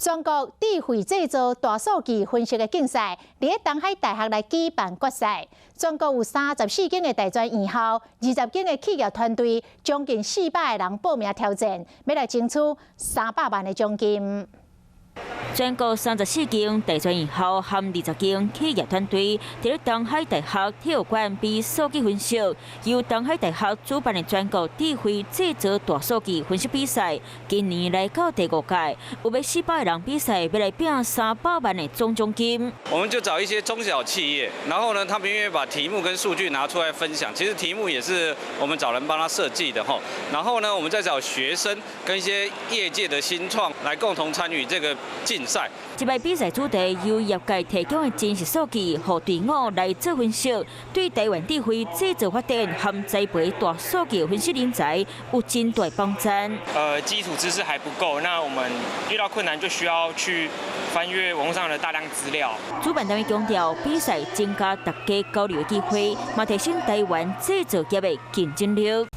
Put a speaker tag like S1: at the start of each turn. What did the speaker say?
S1: 全國智慧製造大數據分析的競賽，佇咧東海大學來舉辦決賽。全國有34間的大專院校、20間的企業團隊，將近400個人報名挑戰，欲來爭取300萬的獎金。
S2: 全國34間大專院校和20間企業團隊，佇咧東海大學體育館比數據分析，由東海大學主辦的全國智慧製造大數據分析比賽，今年來到第五屆，有欲400個人比賽，欲來拚300萬的總獎金。
S3: 我們就找一些中小企業，然後呢，他們願意把題目跟數據拿出來分享。其實題目也是我們找人幫他設計的吼。然後呢，我們再找學生跟一些業界的新創來共同參與這個競賽。
S2: 這擺比賽主題由業界提供的真實數據，予隊伍來做分析，對台灣智慧製造發展和栽培大數據分析人才有真大幫助。
S4: 基礎知識還不夠，那我們遇到困難就需要去翻閱網上的大量資料。
S2: 主辦單位強調，比賽增加大家交流的機會，嘛提升台灣製造業的競爭力。